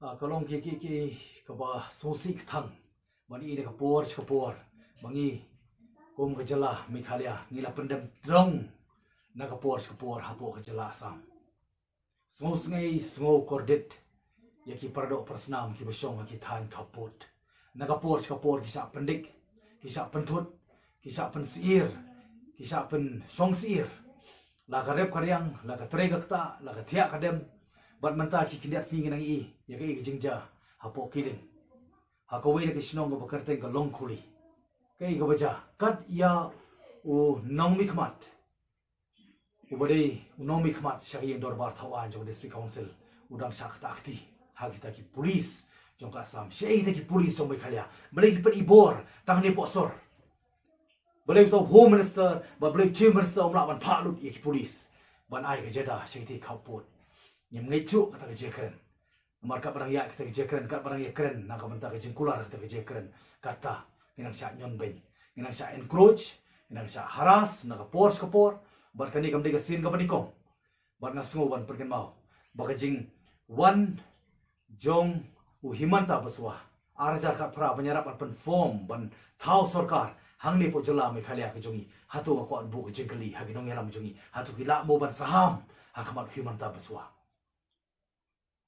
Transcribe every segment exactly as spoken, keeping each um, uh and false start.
Ka long ki ki ki kaba sngewsih kthang ban i na ka por sha ka por ba ngi kum ka jylla Meghalaya ngi la pyndem tdong na ka por sha ka por hapoh ka jylla Assam. Sngewsih sngewkordit ïa ki paradoh parasnam kiba shong ha ki thaiñ khappud. Na ka por sha ka por ki shah pyndik, ki shah pynthut, ki shah pynsyier, ki shah pynshong syier. La ka rep ka riang, la ka trei ka ktah, la ka thiah ka dem. Bad mynta ki khyndiat sngi ngi nang i ïa kaei ka jingjia hapoh Killing, ha kawei na ki shnong kaba kyrteng ka Longkhuli. Kaei kaba jia, kat ïa u nongmihkhmat uba dei u nongmihkhmat sha ka ïing dorbar thaw aiñ jong District Council u dang shah ktah kti ha kita ki pulit jong ka Assam. Shaei kita ki pulit jong Meghalaya? Balei ki pyn-i bor tang ne poh sor? Balei uta u Home Minister bad balei u Chief Minister um lah ban phah lut ïa ki pulit ban ai ka jada sha kita ki khappud? Ngim ngeit shuh kata ka jingkren. Namar katba dang ïaid kata ka jingkren, katba dang ïakren na ka bynta ka jingkular kata ka jingkren, kata ngi nang shah ñion beiñ, ngi nang shah encroach, ngi nang shah harass na ka por sha ka por. Bad kane kam dei ka sien kaba nyngkong. Bad nga sngew ban pynkynmaw ba ka jingwan jong u Himanta Biswa ar hajar khatphra ban ïarap ban pynform ban thaw sorkar hangne hapoh jylla Meghalaya ka jong ngi, hato nga kwah ban buh ka jingkylli ha ki nongïalam jong ngi, hato ki lah mo ban saham ha khmat u Himanta Biswa?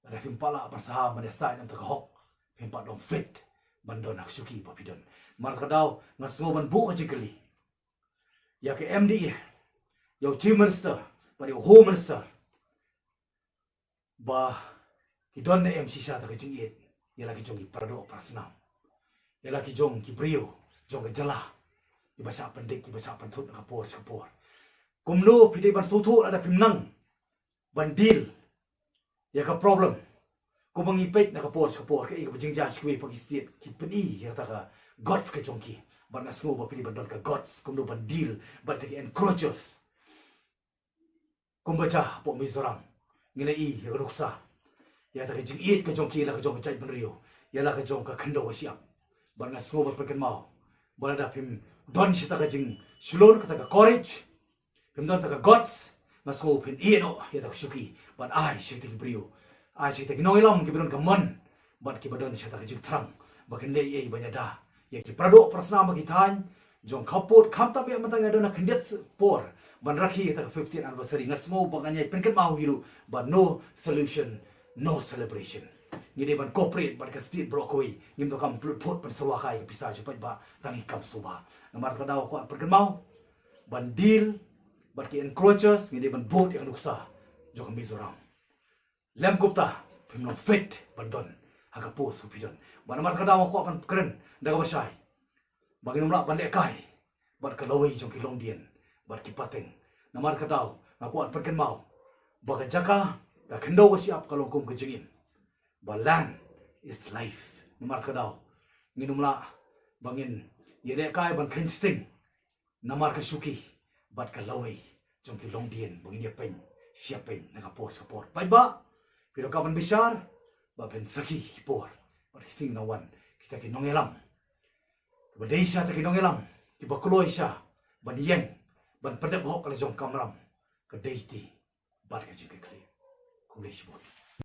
Lada phim pat lah ban saham ban ïasaid na ka bynta ka hok, phim pat long fit ban don ha ka shuki ba phi don. Namar kata ka daw nga sngew ban buh ka jingkylli ïa ka M D A, ïa u Chief Minister bad ïa u Home Minister ba ki don ne em shisha ta ka jingïeit ïa la ki jong ki paradoh parasnam, ïa la ki jong ki briew jong ka jylla kiba shah pyndik, kiba shah pynthut na ka por sha ka por. Kumno phi dei ban sngewthuh lada phim nang ban deal ïa ka problem? Kumba ngi peit na ka por sha ka por, kaei kaba jingjia sha kiwei pat ki state, ki pyn-i ïa kata ka guts ka jong ki. Bad nga sngew ba phi dei ban don ka guts kumno ban deal bad kita ki encroachers. Kumba jia hapoh Mizoram, ngi la i ïa ka nuksa ïa kata ka jingïeit ka jong ki ïa la ka jong ka jaitbynriew, ïa la ka jong ka khyndew ka shyiap. Bad nga sngew ban pynkynmaw ba lada phim don shisha ta ka jingshlur, kata ka courage, phim don ta ka guts, nga sngew phin ïeh noh ïa ta ka shuki ban ai sha kita ki briew, ai sha kita ki nongïalam kiba don ka mon bad kiba don shisha ta ka jingthrang ba kin leh ei ei ban ïada ïa ki paradoh parasnam bad ki thaiñ jong khappud. Khamtam eh mynta ngi don ha khyndiat por ban rakhe ïa ta ka fiftieth anniversary. Nga sngew ba ngan ïai pynkynmaw hi ruh ba no solution, no celebration. Ngi dei ban cooperate bad ka state baroh kawei, ngim donkam pynlut phut pynsawa kai ka pisa jong paidbah, tang ngi kam sngewbha. Namar kata ka daw nga kwah pynkynmaw ban deal bad ki encroachers, ngi dei ban bud ïa ka nuksa jong ka Mizoram. Lym kumta phim long fit ban don ha ka post ka phi don. Bad namar kata ka daw nga kwah ban kren da kaba shai ba ngin ym lah ban lehkai bad ka lawei jong ki longdien bad ki pateng. Namar kata ka daw nga kwah ban pynkynmaw ba ka jaka, ka khyndew ka shyiap ka long kum ka jingim, ba land is life. Namar kata ka daw ngin ym lah ba ngin ïalehkai ban kheiñ sting namar ka shuki bad ka lawei jong ki longdien ba ngin ïapeiñ shyiapeiñ na ka por sha ka por. Paidbah, phi donkam ban bishar bad phin sakhi ki por bad ki sngi na wan, kita ki nongïalam kiba dei shisha ta ki nongïalam kiba kloi shisha ban ïeng ban pyndep hok ïa la jong ka kamram, ka dei ti bad ka jingkitkhlieh. Khublei shibun.